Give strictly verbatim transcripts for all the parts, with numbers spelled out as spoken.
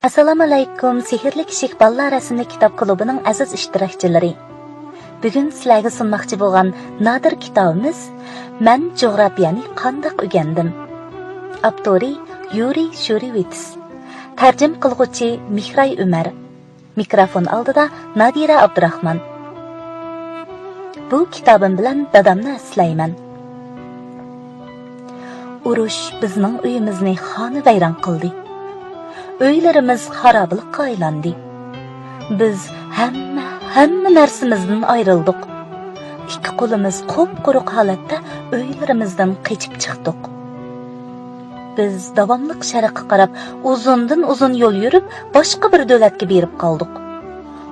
ئەسسالامۇئەلەيكۇم، سېھىرلىك ئىشىك بالىلار رەسىملىك كىتاب كۇلۇبىنىڭ ئەزىز ئىشتىراكچىلىرى. بۈگۈن سىلەرگە سۇنماقچى بولغان نادىر كىتابىمىز مەن جۇغراپىيەنى قانداق ئۆگەندىم؟ ئاپتورى يۇرىي شۇرېۋىتس. تەرجىمە قىلغۇچى مېھراي ئۆمەر. مىكروفون ئالدىدا نادىرە ئابدۇراخمان. بۇ كىتابىم بىلەن دادامنى ئەسلەيمەن. ئۇرۇش بىزنىڭ ئۆيىمىزنى خانىۋەيران قىلدى. ئۆيلىرىمىز خارابىلىققا ئايلاندى. بىز ھەممە، ھەممە نەرسىمىزدىن ئايرىلدۇق. ئىككى قولىمىز قۇپقۇرۇق ھالەتتە ئۆيلىرىمىزدىن قېچىپ چىقتۇق. بىز داۋاملىق شەرققە قاراپ ئۇزۇندىن ئۇزۇن يول يۈرۈپ، باشقا بىر دۆلەتكە بېرىپ قالدۇق.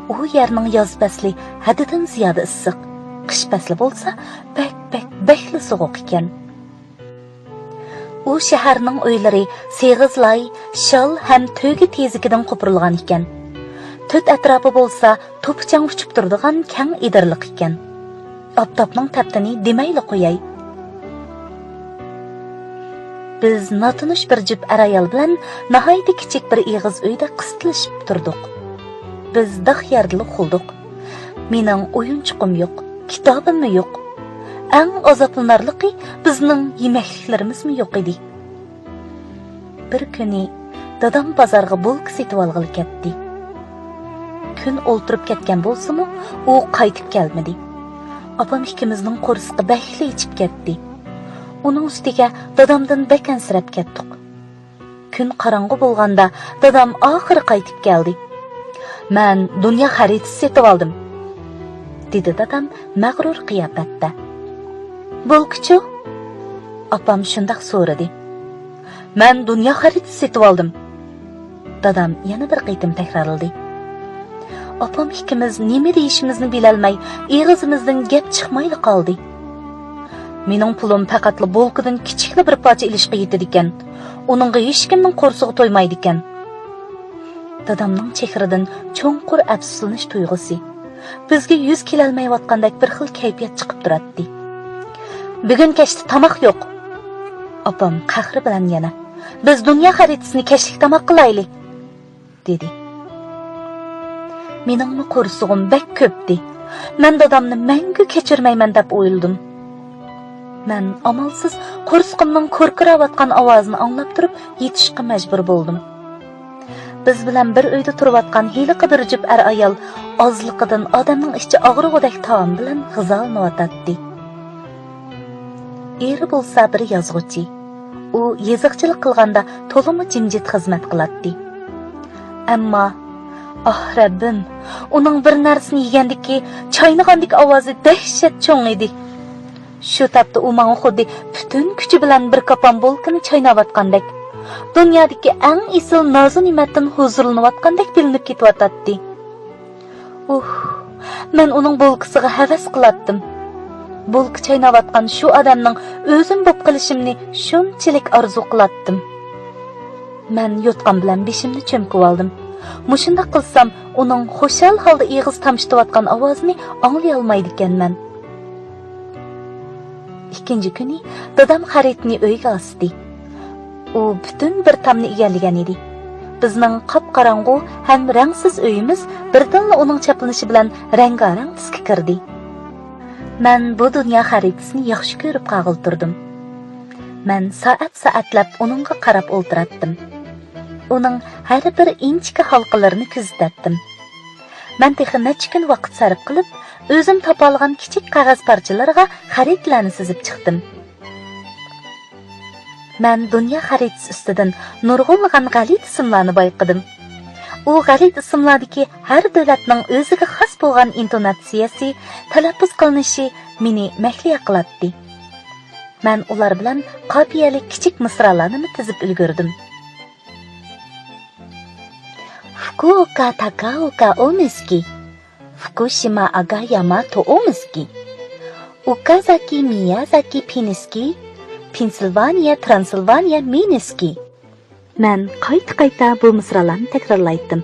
ئۇ يەرنىڭ ياز پەسلى ھەددىدىن زىيادە ئىسسىق، قىش پەسلى بولسا بەك، بەك، بەكلا سوغۇق ئىكەن. ئۇ شەھەرنىڭ ئۆيلىرى سېغىز لاي، شال ھەم تۆگە تېزىكىدىن قوپۇرۇلغان ئىكەن. تۆت ئەتراپى بولسا توپا-چاڭ ئۇچۇپ تۇرىدىغان كەڭ ئېدىرلىق ئىكەن. ئاپتاپنىڭ تەپتىنى دېمەيلا قوياي. بىز ناتونۇش بىر جۈپ ئەر-ئايال بىلەن ناھايىتى كىچىك بىر ئېغىز ئۆيدە قىستىلىشىپ تۇردۇق. بىز داخ يەردىلا ئۇخلىدۇق. مېنىڭ ئويۇنچۇقۇم يوق، كىتابىممۇ يوق. ئەڭ ئازابلىنارلىقى، بىزنىڭ يېمەكلىكلىرىمىزمۇ يوق ئىدى. بىر كۈنى دادام بازارغا بولكا سېتىۋالغىلى كەتتى. كۈن ئولتۇرۇپ كەتكەن بولسىمۇ، ئۇ قايتىپ كەلمىدى. ئاپام ئىككىمىزنىڭ قورسىقى بەكلا ئېچىپ كەتتى. ئۇنىڭ ئۈستىگە دادامدىن بەك ئەنسىرەپ كەتتۇق. كۈن قاراڭغۇ بولغاندا دادام ئاخىرى قايتىپ كەلدى. «مەن دۇنيا خەرىتىسى سېتىۋالدىم»، دېدى دادام مەغرۇر قىياپەتتە. «بولكىچۇ؟» ئاپام شۇنداق سورىدى. «مەن دۇنيا خەرىتىسى سېتىۋالدىم»، دادام يەنە بىر قېتىم تەكرارلىدى. ئاپام ئىككىمىز نېمە دېيىشىمىزنى بىلەلمەي، ئېغىزىمىزدىن گەپ چىقمايلا قالدى. «مېنىڭ پۇلۇم پەقەتلا بولكىدىن كىچىكلا بىر پارچە ئېلىشقا يېتىدىكەن. ئۇنىڭغا ھېچكىمنىڭ قورسىقى تويمايدىكەن.» دادامنىڭ چېھرىدىن چوڭقۇر ئەپسۇسلىنىش تۇيغۇسى، بىزگە يۈز كېلەلمەيۋاتقاندەك بىر خىل كەيپىيات چىقىپ تۇراتتى. «بۈگۈن كەچتە تاماق يوق.» ئاپام قەھرى بىلەن يەنە، «بىز دۇنيا خەرىتىسىنى كەچلىك تاماق قىلايلى.» دېدى. مېنىڭمۇ قورسىقىم بەك كۆپتى. مەن دادامنى مەڭگۈ كەچۈرمەيمەن دەپ ئويلىدىم. مەن ئامالسىز قورسىقىمنىڭ كوركىراۋاتقان ئاۋازىنى ئاڭلاپ تۇرۇپ يېتىشقا مەجبۇر بولدۇم. بىز بىلەن بىر ئۆيدە تۇرۇۋاتقان ھېلىقى بىر جۈپ ئەر-ئايال ئازلىقىدىن ئادەمنىڭ ئىچى ئاغرىغۇدەك تائام بىلەن غىزالىنىۋاتاتتى. ئېرى بولسا بىر يازغۇچى. ئۇ يېزىقچىلىق قىلغاندا تولىمۇ جىمجىت خىزمەت قىلاتتى. ئەمما، ئاھ، رەببىم، ئۇنىڭ بىر نەرسىنى يېگەندىكى چاينىغاندىكى ئاۋازى دەھشەت چوڭ ئىدى. شۇ تاپتا ئۇ ماڭا خۇددى پۈتۈن كۈچى بىلەن بىر كاپام بولكىنى چايناۋاتقاندەك، دۇنيادىكى ئەڭ ئېسىل نازۇ نېمەتتىن ھۇزۇرلىنىۋاتقاندەك بىلىنىپ كېتىۋاتاتتى. ئۇھ، مەن ئۇنىڭ بولكىسىغا ھەۋەس قىلاتتىم. بولكا چايناۋاتقان شۇ ئادەمنىڭ ئۆزۈم بوپ قېلىشىمنى شۇنچىلىك ئارزۇ قىلاتتىم. مەن يوتقان بىلەن بېشىمنى چۆمكىۋالدىم. مۇشۇنداق قىلسام، ئۇنىڭ خۇشال ھالدا ئېغىز تامشىتىۋاتقان ئاۋازىنى ئاڭلىيالمايدىكەنمەن. ئىككىنچى كۈنى دادام خەرىتىنى ئۆيگە ئاستى. ئۇ پۈتۈن بىر تامنى ئىگىلىگەن ئىدى. بىزنىڭ قاپقاراڭغۇ ھەم رەڭسىز ئۆيىمىز بىردىنلا ئۇنىڭ چاپلىنىشى بىلەن رەڭگارەڭ تۈسكە كىردى. مەن بۇ دۇنيا خەرىتىسىنى ياخشى كۆرۈپ قالغىلى تۇردۇم. مەن سائەت-سائەتلەپ ئۇنىڭغا قاراپ ئولتۇراتتىم. ئۇنىڭ ھەر بىر ئىنچىكە ھالقىلىرىنى كۆزىتەتتىم. مەن تېخى نەچچە كۈن ۋاقىت سەرپ قىلىپ، ئۆزۈم تاپالىغان كىچىك قەغەز پارچىلىرىغا خەرىتىلەرنى سىزىپ چىقتىم. مەن دۇنيا خەرىتىسى ئۈستىدىن نۇرغۇنلىغان غەلىتە ئىسىملارنى بايقىدىم. ئۇ غەلىتە ئىسىملاردىكى ھەر دۆلەتنىڭ ئۆزىگە خاس بولغان ئىنتوناتسىيەسى، تەلەپپۇز قىلىنىشى مېنى مەھلىيا قىلاتتى. مەن ئۇلار بىلەن قاپىيەلىك كىچىك مىسرالارنىمۇ تىزىپ ئۈلگۈردۈم. 福岡、高岡、大宮、福島、阿賀、大和、大宮、岡崎、宮崎、ピニスキ、پېنسىلۋانىيە، ترانسىلۋانىيە، مىنسكى. مەن قايتا-قايتا بۇ مىسرالارنى تەكرارلايتتىم.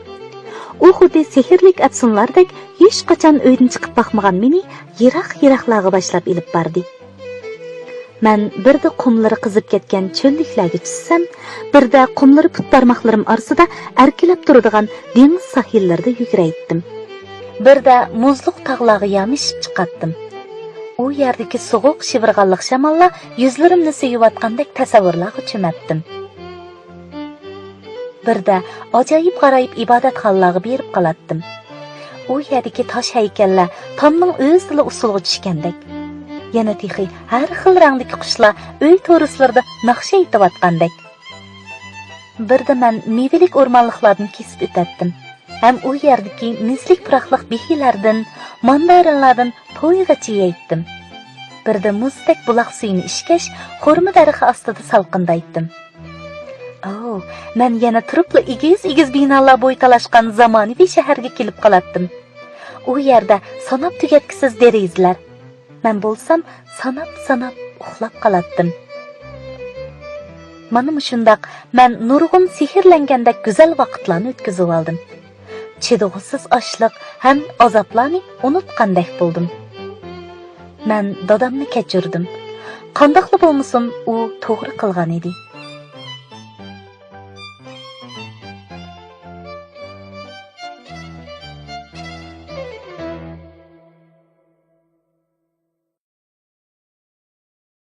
ئۇ خۇددى سېھىرلىك ئەپسۇنىلاردەك ھېچقاچان ئۆيدىن چىقىپ باقمىغان مېنى يىراق-يىراقلارغا باشلاپ ئېلىپ باردى. مەن بىردە قۇملىرى قىزىپ كەتكەن چۆللۈكلەرگە چۈشسەم، بىردە قۇملىرى پۇت بارماقلىرىم ئارىسىدا ئەركىلەپ تۇرىدىغان دېڭىز ساھىللىرىدا يۈگۈرەيتتىم. بىردە مۇزلۇق تاغلارغا يامىشىپ چىقاتتىم. ئۇ يەردىكى سوغۇق شىۋىرغانلىق شاماللار يۈزلىرىمنى سۆيۈۋاتقاندەك تەسەۋۋۇرلارغا چۆمەتتىم. بىردە ئاجايىپ غارايىپ ئىبادەتخانىلارغا بېرىپ قالاتتىم. ئۇ يەردىكى تاش ھەيكەللەر تامنىڭ ئۆزىدىلا ئۇسسۇلغا چۈشكەندەك. يەنە تېخى ھەر خىل رەڭدىكى قۇشلار ئۆي تورۇسلىرىدا ناخشا ئېيتىۋاتقاندەك. بىردە مەن مېۋىلىك ئورمانلىقلاردىن كېسىپ ئۆتەتتىم ھەم ئۇ يەردىكى مىسلىك پۇراقلىق بېھىلەردىن، ماندارىنلاردىن تويغىچە يەيتتىم. بىردە مۇزدەك بۇلاق سۈيىنى ئىچكەچ، خورما دەرىخى ئاستىدا سالقىندايتتىم. ئاۋۇ، مەن يەنە تۇرۇپلا ئېگىز-ئېگىز بىنالار بوي تالاشقان زامانىۋى شەھەرگە كېلىپ قالاتتىم. ئۇ يەردە ساناپ تۈگەتكۈسىز دېرىزىلەر. مەن بولسام ساناپ-ساناپ ئۇخلاپ قالاتتىم. مانا مۇشۇنداق مەن نۇرغۇن سېھىرلەنگەندەك گۈزەل ۋاقىتلارنى ئۆتكۈزۈۋالدىم. چىدىغۇسىز ئاچلىق ھەم ئازابلارنى ئۇنتقاندەك بولدۇم. مەن دادامنى كەچۈردۈم. قانداقلا بولمىسۇن، ئۇ توغرا قىلغان ئىدى.